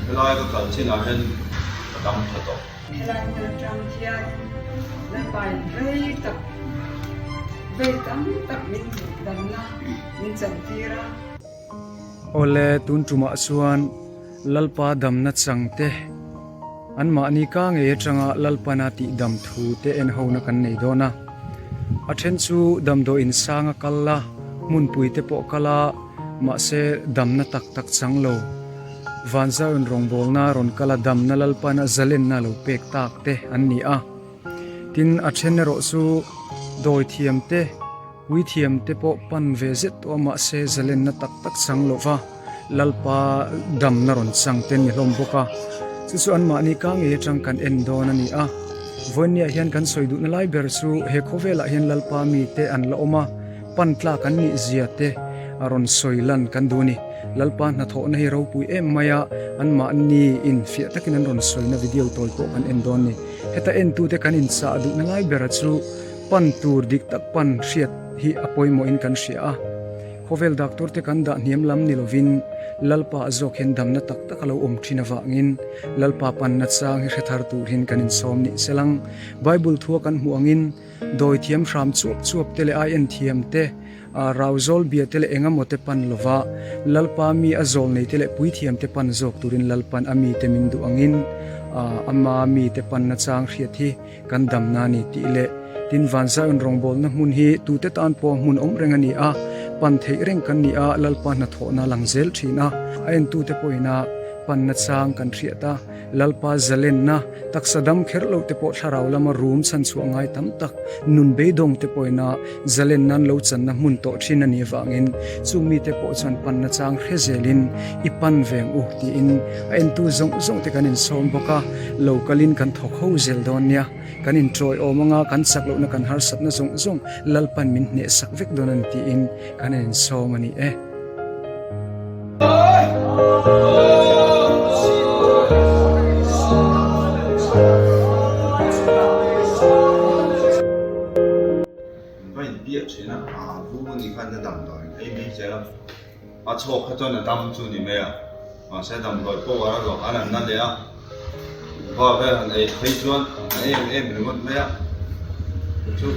Helai ka kal chinah hian ka dam tha tawh. Helai hmun atang hian Lalpain rei tak, vei tam tak min damna min chantir a. Awle, tun tumah chuan Lalpa damna changte anmahni ka ngei atanga Lalpana tih dam thu te en hona kan nei dawn a. A then chu damdawi insanga kal la, hmunpui te pawh kal a, mahse damna tak tak chang lo. Vanzauin rawngbawlna rawn kal a damna Lalpana zalenna lo pek tak te an ni a. Tin, a then erawh chu dawi thiam te, Puithiam te pawh pan ve zet tawh a mahse zalenna tak tak chang lo va, Lalpa damna rawn chang te ni hlawm bawk a. Chu chu anmahni ka ngei atang kan en dawn a ni a. Vawiinniah hian kan sawi duhna lai ber chu he khawvelah hian Lalpa mite an la awm a, pan tlak an nih zia te a rawn sawi lan kan duh a ni. Lalpa hnathawhna hi ropui em mai a, anmahni in fiah takin an rawn sawina video tawi pawh kan en dawn a ni. Heta entute kan inchah duhna lai bera chu Pan tur dik tak pan hriat hi a pawimawhin kan hria a, khawvel doctor te kan dah hniam lam ni lovin Lalpa a zawk hian damna tak tak a lo awm thin avangin Lalpa panna chang hi hre thar tur hin kan insawm nih selang. Bible thua kan hmuh angin dawi thiam hram chuap chuap te leh ai en thiam te, rau zawl bia te leh engemaw te pan lova Lalpa mi a zawl nei te leh puithiam te pan zawk turin Lalpan a mite min duh angin ama mite panna chang hriat hi Kan damna a ni tih leh tin Vanzaion rawngbawlna hmun hi tute tan pawh hmun awm reng a ni a, pan theih reng kan ni a, Lalpa hnathawhna a lang zel thin a, a entute pawhin a panna chang kan hriat a, Lalpa zalenna, taksa dam kher loh te pawh thlarau lama rum chhanchhuah ngai tam tak, nun beidawng te pawhin a zalenna an lo channa hmun tawh thin a nih avangin chung mite pawh chuan panna chang hre zelin i pan veng u tiin a entu zawng zawng te kan insawm bawk a. Lo kalin kan thawk ho zel dawn nia, kan inṭawi awm anga kan chak lohna kan harsatna zawng zawng Lalpan min hneh sak vek dawn a ni tiin kan han insawm a ni e. Va inpiah thin a, a vu a nih khan a damdawi ei mai zel a. A chhawk kha chuan a dam chu ni mai a, mahse damdawi pawh a zawh an an na leh a, va vel han ei phei chuan a em em ringawt mai a, chu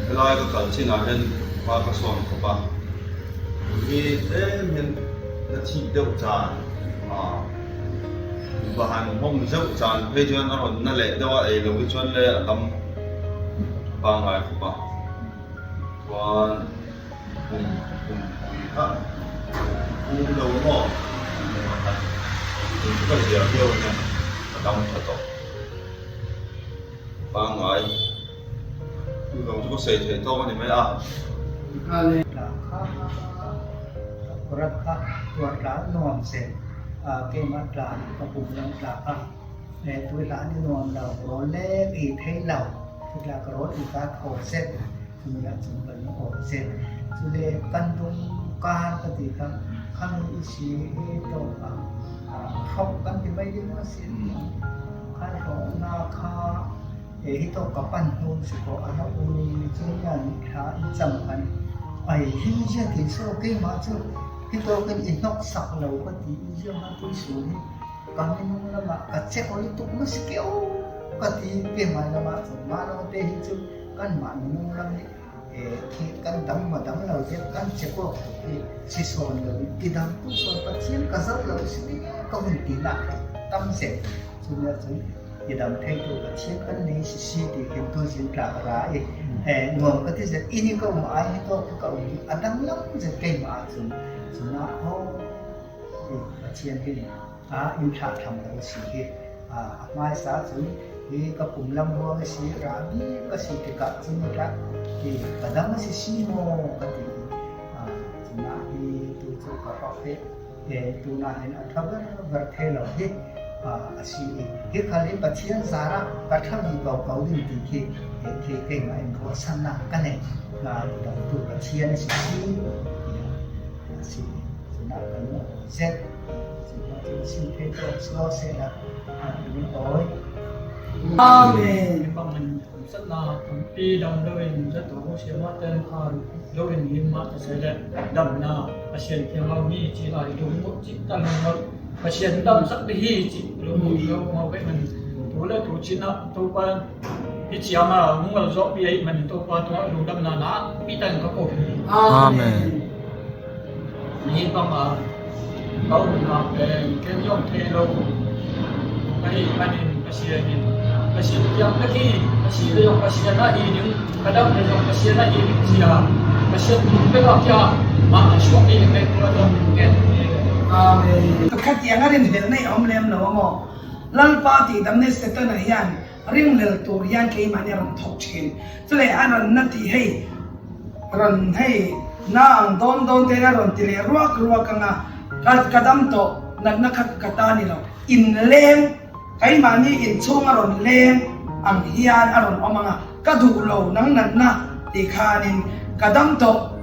helai ka kal chinah hian hma ka sawn khawp a, mi tlem hian na thik deuh chan ah va han hawm zeuh chan phei chuan a rawn na leh deuh a, ei loh hi chuan le a dam pangngai khawp a, chuan. Kum kum pui kha pu lo maw tun chu ka zia viau ania ka dam tha tawh pangngai chu zawng chu ka sawi theih tawk a ni mai a. Tla kha rat kha tuar tla nuam se keimah tla ka pum lam tla kha tui hlah ni nuam lo rawl lek i thei lo tla ka rawl i ka thaw set. Chumi ah cun kan awk zet. Cule kan dum kar ka ti kha khami i si tawk ah hrok kan ti mai ding a si. Kha hroknak kha hi tawk ka pan hnu si kaw a ra um i cun yan thla in cam khan ai hi zia ti so keimah cu hi tawk in i hnoksak lo ka ti i ziang ah tuisul hi ka minung lam ah ka cek oi tuk ma si keo ka ti keimah lam ah cun mah lawngte hi cu Kanmah minung lam nih khi kan dam maw dam lo tiah kan check awk tuk hi si sawn lo in ti dam tu sawn Pathian ka zoh lo si ding ka hun ti nak hi tam zet. Cu nih ahcun ti dam theitu Pathian kan nei si si ti khin tuzing tla ka ra i nuam ka ti zet inn i ka um ai hi tawk hi ka um i a dang lam zet keimah ahcun cunah ho Pathian hin a in thlahthlam lo si hi a hmaisa cun hi ka pum lam ruang a si rahbi ka si tikah cun tah hi ka dam a si si maw ka ti i cunah hi tu cu ka hrok hi tunah hin a ṭha ber the lo hi a si i hi khal hi Pathian zar ah ka ṭhami ko ko ding ti khi khi keimah in ruahchannak ka nei tu Pathian a si si a si cunah kan zet Amen. Satna tampi dam loin zatu siama ten khan loin him ma ta sele damna asian thiang mi chi lai lung mo chi tan ngol. Pathian dam sak te hi chi lo mu lo ngo ve man tu le tu chin a to pa hi chiang a ngungal zo pi ai man to pa to lu dam na na pi tan ka ko Amen. Ni bang a ka um na pe ken yong the lo ka hi manin Pathian in Pathian tiang te khi Pathian le yong Pathian a hi ning ka dam le yong Pathian a hi ning chia Pathian tu pe ka kia ma chuak ni ngai tu a ngen Amen. Khatiang a rinhlelh na i awm lem lo a maw? Lalpa tihdamna Setana hian ringhlel tur hian keimahni a rawn thawk thin. Chuleh a rawn na tih hei rawn hei na ang dawn dawn te in a rawn ti leh ruak ruak ang a, ka ka dam tawh natna kha ka ta ni lo. Inleng keimahni inchhung a rawn leng ang hian a rawn awm ang a, ka duh lo nang natna tih khanin ka dam tawh.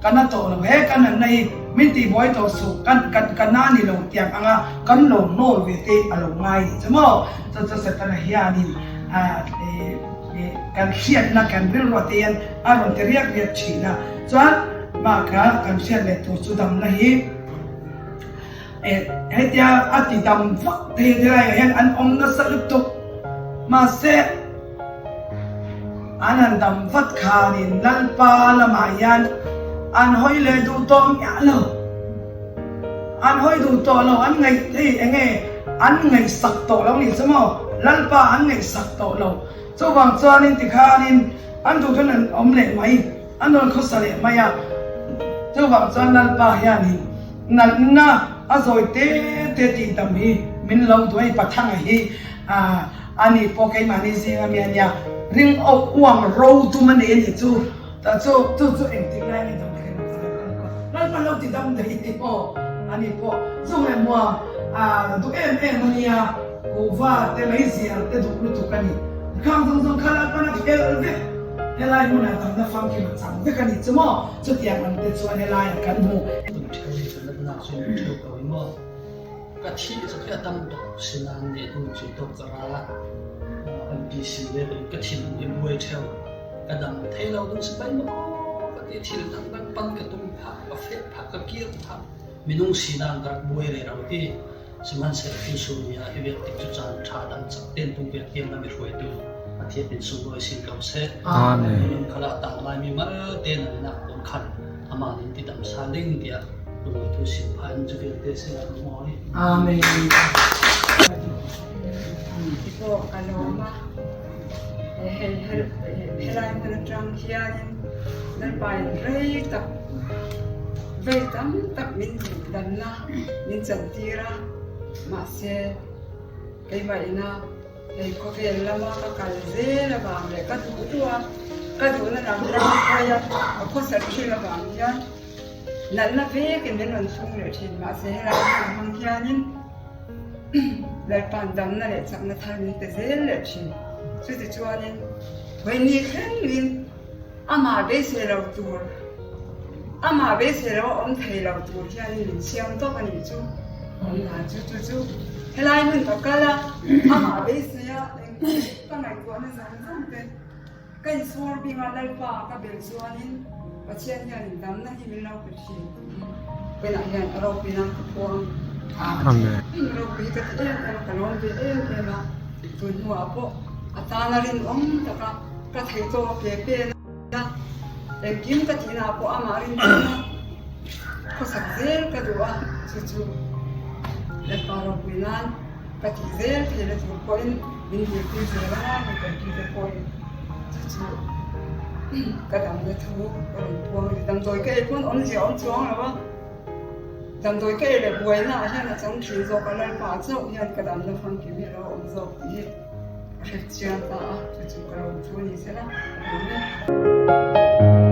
Ka na tawh lo he, ka natna hi min tihbuai tawh suh, ka ka ka na ni lo tiang anga kan lo hnawl ve te a lo ngai ni chu maw? Chu chu Setana hianin ah eh eh kan hriatna kan rilruah te hian a rawn ti riak riak thin a, chuan bakah kan hriat leh tur chu damna hi eh hetia a ti dam vak thei te laiah hian an awm nasa lutuk mahse, An han dam vat khanin Lalpa lamah hian an hawi leh duh tawh miah lo. An hawi duh tawh lo, an ngaih hei eng nge an ngaihsak tawh lo nih chu maw? Lalpa an ngaihsak tawh lo. Chuvang chuanin tikhanin an duh chuan an awm leh mai, an rawn khawsa leh mai a. Chuvang chuan Lalpa hianin natna a zawi te te tih dam hi min lo duh a, i Pathanga hi a. Ani pawh keimahni zinga mi a nia, ring awk uang ro tum a nei a nih chu, tah chu chu chu engtik lai nge dam kher ang chu Lalpa lo ti dam daih tih pawh ani pawh chung leh muang a duh em em a nia, kuhva te meizial te duh lutuk a ni. Khang zawng zawng kha Lalpan a khelh vek, helai hmunah damna famkim a chang vek a nih chu maw, chutiang ang te chuan helaiah kan hmu. Tum theu hi ka natnak chu in theu ko i maw? Ka thih cu khi a tam tuk sinain neh hnu cu tawk ka ra. NPC le ka thinlung hi buai ṭheo. Ka dam thei lo ding si pei maw ka ti. Thil dangdang pan ka tum phah, ka feh phah, ka kir phah. Minung sinak ka rak buai rero ti. Sihmanhsehlaw tuchun ni ah hi vialte cu caan ṭha dang cak tein pumpiak tiang lam i hruaitu Pathian in sunglawi sin ko seh. Amen. Minung khal ah tang laimi mal tein an nak tawn khan amah nih ti dam sal ding tiah Lungawitu sin pha in cu vialte sinah ka ngawi. Amen. Ti pawh ka lawm a, hei helai hmun atang hianin Lalpa in rei tak vei tam tak min damna min chantir a, mahse keimah ina Hei khawvel lama ka kal zel avang leh ka duh duh a, ka duhna lam ram khawi a ka khawsa thin avang hian natna vekin min rawn chhung leh thin. Mahse helai hmun hmang hianin Lalpa'n damna leh chakna thar min pe zel leh thin. Chutichuanin vawiini thlengin amah beisei lo tur, amah beisei lo a awm thei lo tur hianin min siam tawp a nih chu. Awm dan chu chu chu helai hmun ka kal a, amah beisei a engkim ka ngaihtuahna zawng zawng te ka inchhawr bing a, Lalpa ka bel chuanin Pathian hianin damna hi min lo pe thin tih hi vawiinah hian a ropui-na ka phuang a. Ropui hi ka ti em em a, ka lawm ve em em a, tun hnuah pawh a tana rinawm taka Ka thei tawk ke pen a, engkim ka tihna pawh amah rinchhan a, khawsak zel ka duh a, chu chu Lalpa ropui nan ka tih zel thei la tur pawhin min zirtir zel a, mi tanpui te pawhin chu chu ka damna thu ka rawn puang a ni. Damdawi ka ei pawn awmzia a awm chuang lo a, damdawi ka ei leh buaina ah hian a chang thin zawk a, Lalpa chauh hian ka damna famkim hi a lo awm zawk tih hi. Ka hre chiang ta a, chu chu ka lo thu a ni sela, ka lawm e.